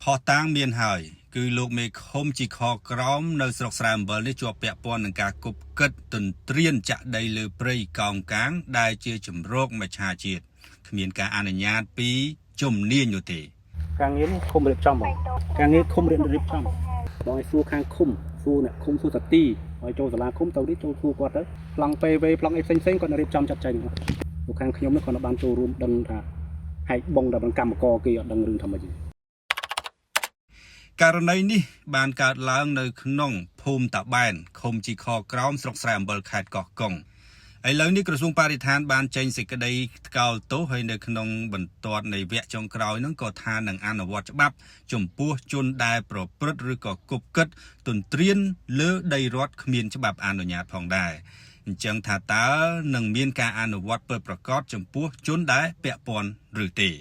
ផុសតាងមានហើយគឺលោកមេឃុំជីខក្រោមនៅស្រុកស្រែអំបិលនេះជាប់ពាក់ព័ន្ធនឹងការគប់គិតទន្ទ្រានចាក់ដីលើព្រៃកោងកាងដែលជាជំរកមច្ឆាជាតិគ្មានការអនុញ្ញាតពីជំនាញនោះទេ ការងារនេះឃុំរៀបចំហ្មងការងារឃុំរៀបរៀបចំបងឲ្យសួរខាងឃុំសួរអ្នកឃុំសួរតាទីឲ្យចូលសាលាឃុំទៅនេះចូលសួរគាត់ទៅប្លង់ PV ប្លង់អីផ្សេងផ្សេងគាត់រៀបចំចាត់ចែងហ្នឹងពួកខាងខ្ញុំនេះគាត់បានចូលរួមដឹងថាហែកបងដល់កម្មករគេអត់ដឹងរឿងថាម៉េចទេ ករណីនេះបានកើតឡើងនៅក្នុងភូមិតាបែនឃុំជីខក្រោមស្រុកស្រែអំបិលខេត្តកោះកុងឥឡូវនេះក្រសួងបរិស្ថានបានចេញសេចក្តីថ្កោលទោសហើយនៅក្នុងបន្ទាត់នៃវគ្គចុងក្រោយហ្នឹងក៏ថានឹងអនុវត្តច្បាប់ចំពោះជនដែលប្រព្រឹត្តឬក៏គប់គិតទន្ទ្រានលើដីរដ្ឋគ្មានច្បាប់អនុញ្ញាតផងដែរអញ្ចឹងថាតើនឹងមានការអនុវត្តពិតប្រាកដចំពោះជនដែលពាក់ព័ន្ធឬទេ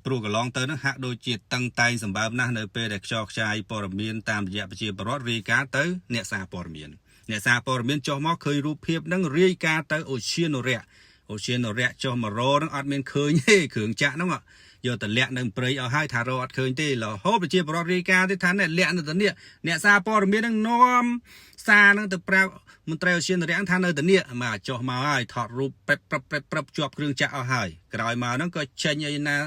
ព្រោះកន្លងទៅនឹងហាក់ដូចជាតឹងតែងសម្បើមណាស់នៅពេលដែលខ្យល់ខ្ចាយព័ត៌មានតាមរយៈប្រជាពលរដ្ឋរាយការណ៍ទៅអ្នកសារព័ត៌មានអ្នកសារព័ត៌មានចុះមកឃើញរូបភាពនឹងរាយការណ៍ទៅអូឈានរៈអូឈានរៈចុះមករនឹងអត់មានឃើញទេគ្រឿងចាក់ហ្នឹងយកទៅលាក់នៅព្រៃអស់ហើយថារកអត់ឃើញទេរហូតប្រជាពលរដ្ឋរាយការណ៍ទៅថាអ្នកលាក់នៅទៅនេះអ្នកសារព័ត៌មាននឹងនាំសារនឹងទៅប្រាប់មន្ត្រីអូឈានរៈថានៅទៅនេះមកចុះមកហើយថតរូបប្រឹបប្រឹបប្រឹបប្រឹបជាប់គ្រឿងចាក់អស់ហើយក្រោយមកហ្នឹងក៏ចេញអីណា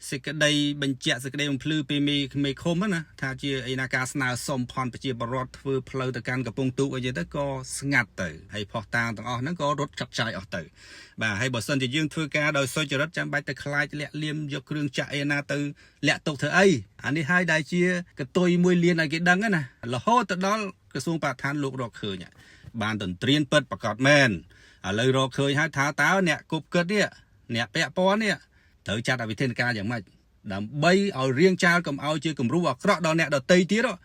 សេចក្តីបញ្ជាក់សេចក្តីបំភ្លឺពីមេមេឃុំហ្នឹងណាថាជាអីណាការស្នើសុំផនប្រជាពលរដ្ឋធ្វើផ្លូវទៅកាន់កំពង់ទូកអីចឹងទៅក៏ស្ងាត់ទៅហើយផុសតាងទាំងអស់ហ្នឹងក៏រត់ចាត់ចាយអស់ទៅបាទហើយបើសិនជាយើងធ្វើការដោយសុចរិតចាំបាច់ទៅខ្លាចលាក់លៀមយកគ្រឿងចាក់អីណាទៅលាក់ទុកធ្វើអីអានេះហើយដែលជាកតុយមួយលានឲ្យគេដឹងណារហូតទៅដល់ក្រសួងបរិស្ថានលោករកឃើញបានទន្ទ្រានពិតប្រកបមែនឥឡូវរកឃើញហើយថាតើអ្នកគប់គិតនេះអ្នកពាក់ព័ន្ធនេះ ត្រូវចាត់ឲ្យវិធានការយ៉ាងម៉េចដើម្បីឲ្យរៀងចាលកុំឲ្យជាគំរូអាក្រក់ដល់អ្នកដទៃទៀតហ៎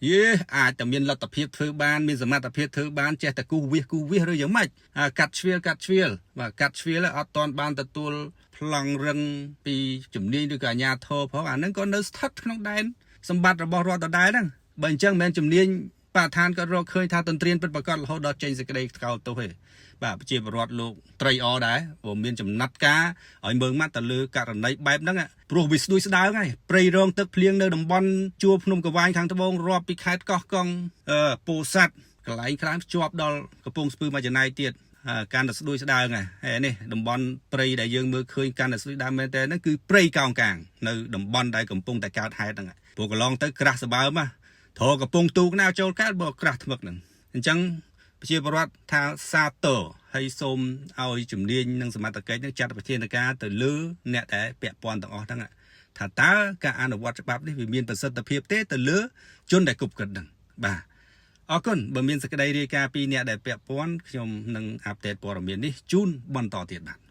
យេអាចតែមានលទ្ធភាពធ្វើបានមានសមត្ថភាពធ្វើបានចេះតែគូសវាសគូសវាសឬយ៉ាងម៉េចអាកាត់ឆ្វៀលកាត់ឆ្វៀលបាទកាត់ឆ្វៀលអត់តាន់បានទទួលប្លង់រឹងពីជំនាញឬក៏អាជ្ញាធរផងអាហ្នឹងក៏នៅស្ថិតក្នុងដែនសម្បត្តិរបស់រដ្ឋដដែលហ្នឹងបើអញ្ចឹងមិនមែនជំនាញបរិស្ថានក៏រកឃើញថាទន្ទ្រានពិតប្រាកដរហូតដល់ចេញសេចក្តីថ្កោលទោសទេបាទប្រជាពលរដ្ឋលោកត្រីអដែរព្រោះមានចំណាត់ការឲ្យមើងម៉ាត់ទៅលើករណីបែបហ្នឹងព្រោះវាស្ដួយស្ដើងហើយព្រៃរងទឹកភ្លៀងនៅតំបន់ជួរភ្នំកវ៉ាញខាងត្បូងរាប់ពីខេត្តកោះកុងអឺពោធិ៍សាត់កន្លែងខ្លះជាប់ដល់កំពង់ស្ពឺមួយចំណែកទៀតកាន់តែស្ដួយស្ដើងហើយនេះតំបន់ព្រៃដែលយើងមើលឃើញកាន់តែស្ដួយដើមមែនតើហ្នឹងគឺព្រៃកោងកាងនៅតំបន់ដែលកំពុងតែកើតហេតុហ្នឹងព្រោះកន្លងទៅក្រាស់សបើមត្រកំពង់ទូកណាចូលកើតបើក្រាស់ថ្មឹកហ្នឹងអញ្ចឹងប្រជាពលរដ្ឋថាសាទរហើយសូមឲ្យជំនាញនិងសមត្ថកិច្ចនឹងចាត់វិធានការទៅលើអ្នកដែលពាក់ព័ន្ធទាំងអស់ហ្នឹងថាតើការអនុវត្តច្បាប់នេះវាមានប្រសិទ្ធភាពទេទៅលើជនដែលគប់គិតហ្នឹងបាទអរគុណបើមានសេចក្តីរាយការណ៍ពីអ្នកដែលពាក់ព័ន្ធខ្ញុំនឹងអាប់ដេតព័ត៌មាននេះជូនបន្តទៀតបាទ។